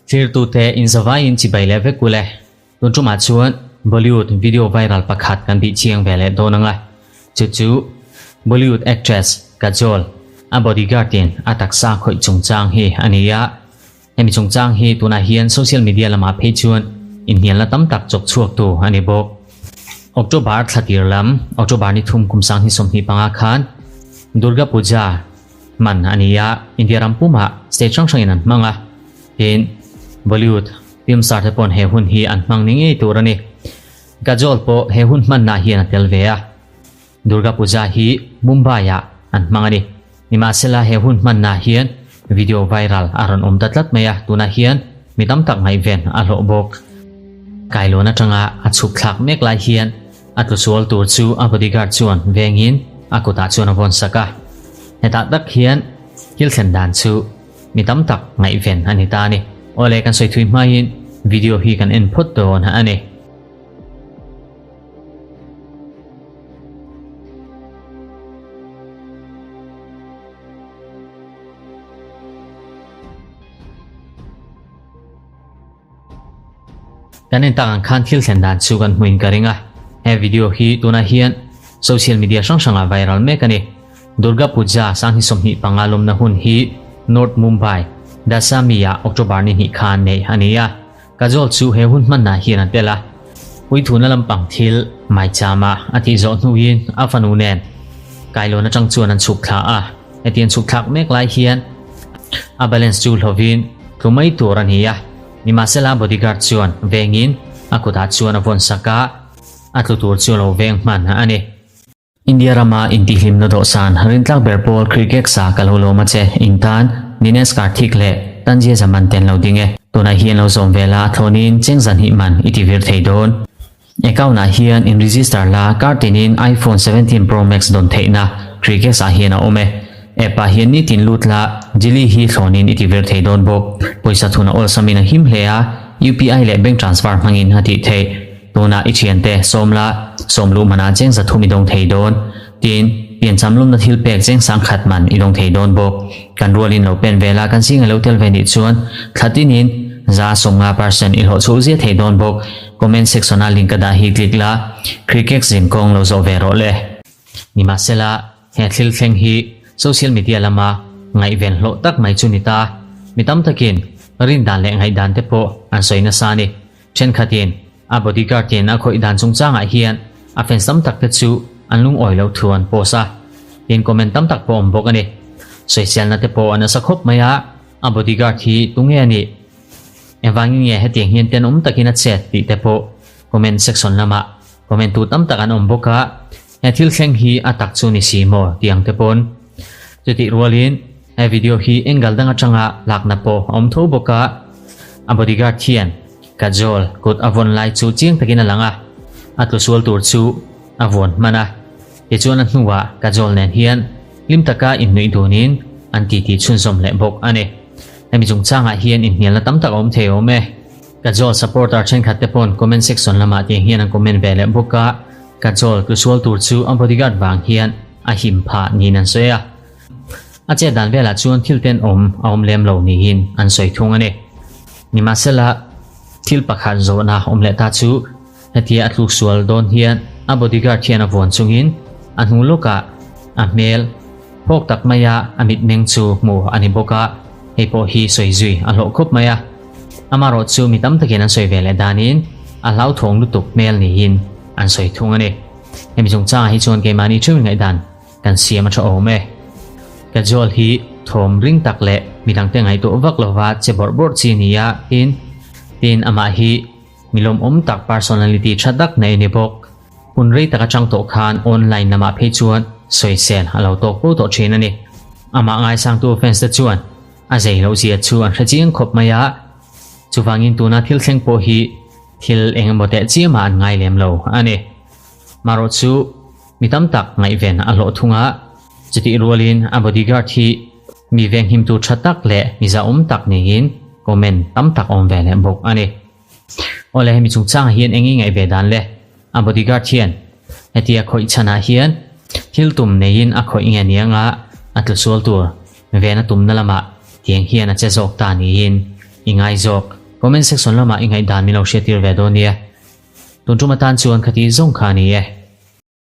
Thirtute inzavaiin chibai leh vek ule. Tun tumah chuan Bollywood video viral pakhat kan bih chiang ve leh dawn ang a, chu chu Bollywood actress Kajol a bodyguard in a taksa khawih chungchang hi a ni a. Hemi chungchang hi tunah hian social media lamah phei chuan inhnialna tam tak chawk chhuaktu a ni bawk. October thla tir lam, October ni thum kum 2025 khan Durga Puja hman a ni a, India ram pumah state hrang hrangin an hmang a, tin Bollywood film star te pawn he hun hi an hmang ni ngei tur a ni. Kajol pawh he hun hmanna hian a tel ve a. Durga Puja hi Mumbai-ah an hmang a ni. Nimahsela he hun hmanna hian video viral a rawn awm ta tlat mai a, tunah hian mi tam tak ngaihven a hlawh bawk. Kailawn atanga a chhuk thlak mek lai hian a tlusual tur chu a bodyguard chuan vengin a kutah chuan a vawn sak a. Hetah tak hian thil thlen dan chu mi tam tak ngaihven a ni ta a ni. Awle kan sawi thui hmain video hi kan en phawt dawn a ni. Kan en tak ang khan thil thlen dan chu kan hmuin ka ring a, he video hi tunah hian social media hrang hrangah viral mek a ni. Durga Puja 2025 lawmna hun hi North Mumbai, Dasami-ah October ni hnih khan neih a ni a. Kajol chu he hun hmanna hian a tel a, puithuna lampang thil maichama a tih zawh hnuin a fanu nen kailawn atang chuan an chhuk thla a, heti an chhuk thlak mek lai hian a balance chu hlovin tlu mai tur a ni a, nimahsela bodyguard chuan vengin a kutah chuan a vawn sak a, a tlu tur chu a lo veng hman a ni. India rama intihhlimna dawhsan rintlak ber pawl cricket sa ka lo lawm a che, in tan Dinesh Karthik leh Tanzia Zaman te an lo ding e. Tunah hian lo zawm ve la, thlawnin cheng zan hnih man i ti vir thei dawn. Account ah hian in register la, kar tinin iPhone 17 Pro Max dawn theihna cricket ah hian a awm e. App ah hian nitin lut la, Jili hi thlawnin i ti vir thei dawn bawk. Pawisa thuna awlsamin a him hle a, UPI leh bank transfer hmangin a tih theih. Tunah i thiante sawm la, sawm luh manah cheng zathum i dawng thei dawn. Tin, piancham lumna thil pek cheng sangkhat man i dawng thei dawn bawk. Kan rualin lo pen ve la, kan zinga lo tel ve nih chuan thla tinin za 50 percent i hlawh chhuh zia thei dawn bawk. Comment section-a link ka dah hi click la, Cricket zin kawng lo zawh ve rawh le. Nimahsela, he thil thleng hi social media lama ngaihven hlawh tak mai chu ni ta. Mi tam takin rindan leh ngaihdan te pawh an sawi nasa a ni. Thenkhatin a bodyguard in a khawih dan chungchangah hian a fans tam tak te chu an lungawi loh thu an post a, tin comment tam tak pawh awm bawk a ni. Sawiselna te pawh a nasa khawp mai a, a bodyguard hi tunge a nih? Engvangin nge hetiang hian tenawm takin a chet tih te pawh comment section lamah comment tu tam tak an awm bawk a, he thil thleng hi a tak chu ni si maw tih ang te pawn. Chutih rualin he video hi angle dang atanga lakna pawh a awm tho bawk a, a bodyguard hian Kajol kut a vawn lai chu chiang takin a lang a, a tlusual tur chu a vawn hman a, tichuan a hnuah Kajol nen hian hlim taka innuih dunin an titi chhunzawm leh bawk a ni. Hemi chungchangah hian inhnialna tam tak a awm thei awm e. Kajol supporter thenkhat te pawn comment section lamah tiang hian an comment ve leh bawk a, Kajol tlusual tur chu a bodyguard vang hian a him phah niin an sawi a. A chet dan velah chuan thil tenawm a awm lem lo niin an sawi thung a ni. Nimahsela, thil pakhat zawhna awm leh ta chu hetia a tluk sual dawn hian a bodyguard hian a vuan chungin a hnu lawkah a hmel phawk tak maia a mitmeng chu hmu a ni bawk a, hei pawh hi sawi zui a hlawh khawp mai a. Amaherawh chu mi tam takin an sawi ve leh danin a hlauthawng lutuk hmel niin an sawi thung a ni. Hemi chungchangah hi chuan keimahni theuhin ngaihdan kan siam a tha awm e. Kajol hi thawm ring tak leh midangte ngaihtuah vak lova che bawrh bawrh chi ni a, tin tin amah hi mi lawmawm tak personality tha tak nei a ni bawk. Hun rei tak atang tawh khan online lamah phei chuan sawisel a lo tawk fo tawh thin a ni. Amah ngaisangtu fans te chuan a zei loh zia chu an hre chiang khawp mai a, chuvangin tuna thil thleng pawh hi thil eng emaw teh chiamah an ngai lem lo a ni. Marawh chu mi tam tak ngaihven a hlawh thung a, chutih rualin a bodyguard hi mi venghimtu tha tak leh mi zahawm tak niin comment tam tak awm ve leh bawk a ni. Awle hemi chungchangah hian eng i ngaih ve dan le? A bodyguard hian hetia khawih chhanah hian thil tum neiin a khawih nge ni anga a tlu sual tur. Ven a tumna lamah tiang hian a che zawk ta niin i ngai zawk. Comment section lamah i ngaihdan min lo hriattir ve dawn nia. Tun tum atan chuan khati zawng kha a ni e.